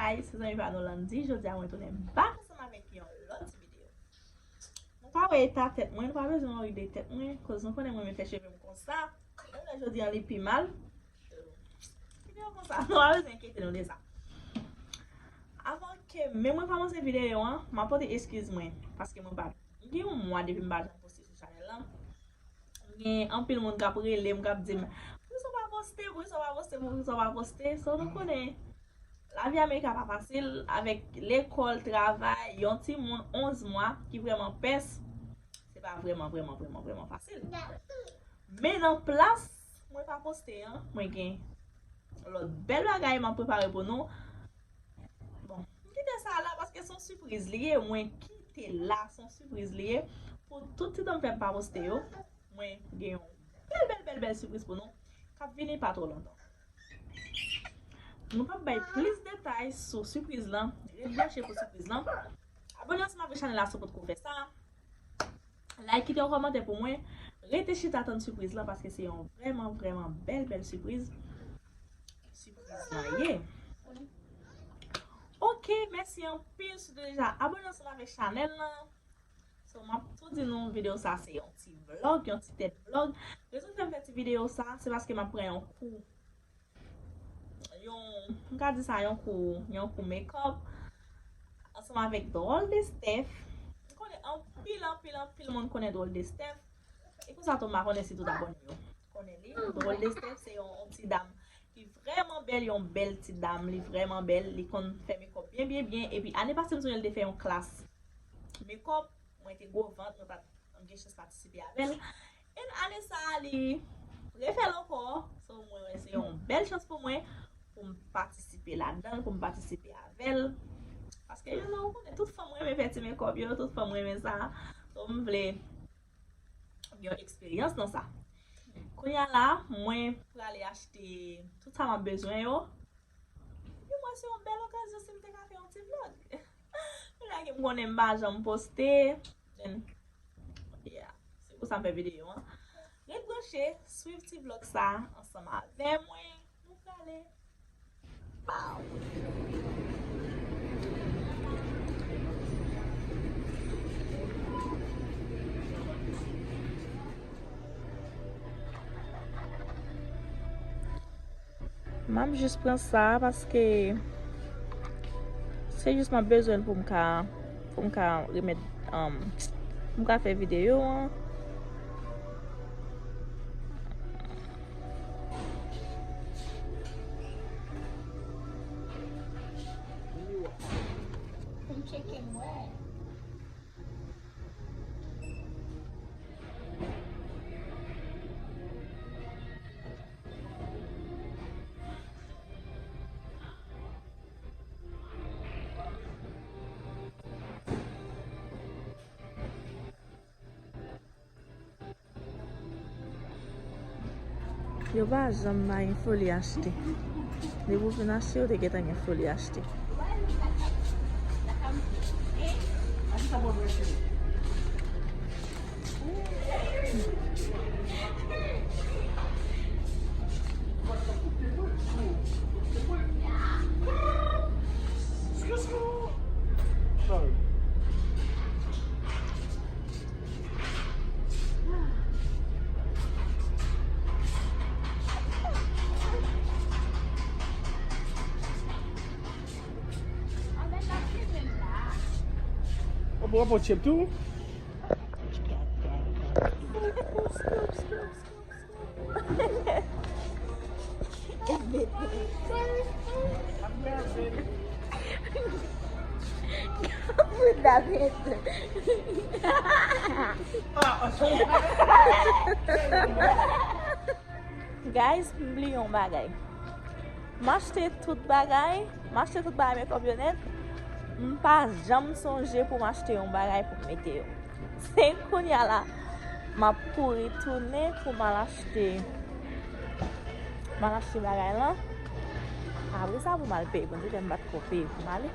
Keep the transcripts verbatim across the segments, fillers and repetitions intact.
Hi, se zanmi pa nou Landy. Jodi a mwen tounen back ansanm avèk yon lòt ti videyo. Nou pa wè eta tèt mwen, nou pa bezwen wè ide tèt mwen, koz nou konnen mwen renmen fè cheve m konsa. Menm lè jodi a li pi mal. Videyo konsa, nou pa bezwen enkyete nou de sa. Avan ke menm mwen kòmanse videyo an, m ap pote eskiz mwen, paske mwen pa, gen yon mwa depi m pa janm poste sou chanèl lan. Gen anpil moun k ap rele m, k ap di m, "Poukisa w pa poste? Poukisa w pa poste? Poukisa w pa poste?" So, nou konnen, lavi Amerika pa fasil, avèk lekòl, travay, yon timoun onz mwa ki vrèman pès, se pa vrèman, vrèman, vrèman, vrèman fasil. Men nan plas mwen pa poste an, mwen gen lòt bèl bagay m ap prepare pou nou. Bon, m kite sa la paske se yon sipriz li ye. Mwen kite la, se yon sipriz li ye. Pou tout ti tan m fè m pa poste yo, mwen gen yon bèl, bèl, bèl, bèl sipriz pou nou k ap vini pa twò lontan. Nou p ap bay plis detay sou sipriz lan. Ret branche pou sipriz lan. Abòne ansanm avèk chanèl la si w potko fè sa. Like, kite yon kòmantè pou mwen. Rete chita tann sipriz lan paske se yon vrèman, vrèman bèl, bèl sipriz. Sipriz lan ye. Ok, mèsi anpil si w te deja abòne ansanm avèk chanèl lan. So, m ap tou di nou, videyo sa se yon ti vlòg, yon ti tèt vlòg. Rezon ki fè m fè ti videyo sa, se paske m ap pran yon kou, yon, m ka di sa, yon kou, yon kou makeup ansanm avèk Drôle de Steph. M konnen anpil, anpil, anpil moun konnen Drôle de Steph. E konsa tou, m pa konnen si tout abòne yo konnen li. Drôle de Steph se yon, yon ti dam ki vrèman bèl, yon bèl ti dam. Li vrèman bèl, li konn fè makeup byen, byen, byen. Epi ane pase, m sonje l te fè yon klas makeup. Mwen te gwo vant, mwen pa t gen chans patisipe avè l. And ane sa a, li refè l ankò. So, mwen wè se yon bèl chans pou mwen, pou m patisipe ladan l, pou m patisipe avè l. Paske, you know, ou konnen, tout fanm renmen fè ti makeup yo, tout fanm renmen sa. So, m vle gen yon eksperyans nan sa. Kounye a la, mwen prale achte tout sa m ap bezwen yo. Pou mwen, se yon bèl okazyon si m te ka fè yon ti vlòg. Kounye a ke m konnen m pa janm poste. Then, yeah, se pou sa m fè videyo an. Ret branche, swiv ti vlòg sa ansanm avè mwen. Nou prale. Pow! M ap jis pran sa paske se jis m ap bezwen l pou m ka, pou m ka remèt, um, pou m ka fè videyo an. M tcheke m wè. Yo pa janm pa gen foli achte. Depi w fin achte, yo te gentan gen foli achte. Sorry. Ou pran pou chip tou? Guys, m bliye yon bagay. M achte tout bagay, m achte tout bagay makeup yo nèt. M pa janm sonje pou m achte yon bagay pou m mete yo. Se kounye a la, m ap kouri tounen pou m al achte, m al achte bagay lan. Apre sa, pou m al peye. Bondye fè m pa t ko peye pou m ale.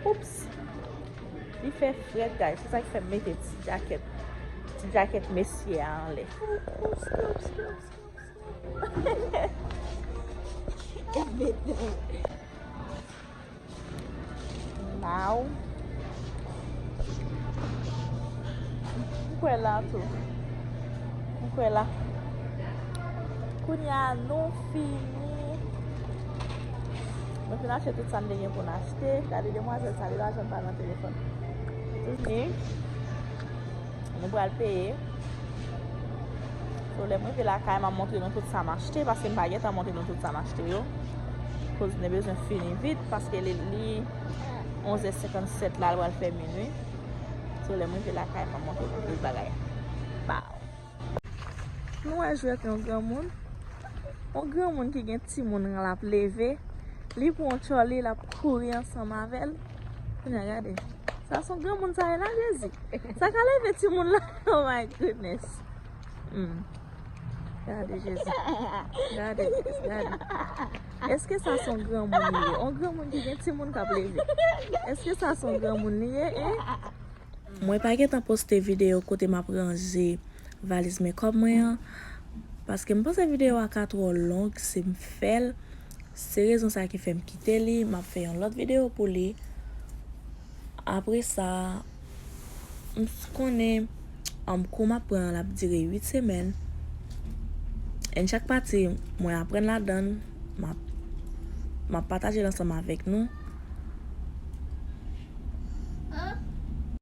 Oups! Li fè frèt, guys. Se sa k fè m mete ti djakèt, ti djakèt mesye a anlè. Now. M kwè la tou. M kwè la. Kounye a nou fini. Nou fin achte tout sa n te gen pou n achte. Gade demwazèl sa, li pa janm pa nan telefòn. Tout fini. Nou pral peye. So, lè m rive lakay, m ap montre nou tout sa m achte, paske m pa gentan montre nou tout sa m achte yo. Koz nou bezwen fini vit, paske li, li onzè senkannsèt la, l pral fè minui. So, lè m rive lakay, m ap montre nou tout bagay. Baw. Nou wè jwèt yon granmoun. Yon granmoun ki gen timoun l ap leve. Li pran yon tchòli, l ap kouri ansanm avè l. Kounye a gade. Sa se yon granmoun sa ye la, Jezi. Sa ka leve timoun la. Oh my goodness. Hmm. Gade, Jezi. Gade, gade. Èske sa se yon granmoun li ye? Yon granmoun ki gen timoun k ap leve. Èske sa se yon granmoun li ye, en? Mwen pa gentan poste videyo kote m ap ranje valiz makeup mwen an, paske m panse videyo a ka twò long si m fè l. Se rezon sa ki fè m kite li, m ap fè yon lòt videyo pou li. Apre sa, m s-, konnen, um, kou m ap pran an, l ap dire uit semèn. And chak pati, mwen aprann ladan l, m ap, m ap pataje l ansanm avèk nou.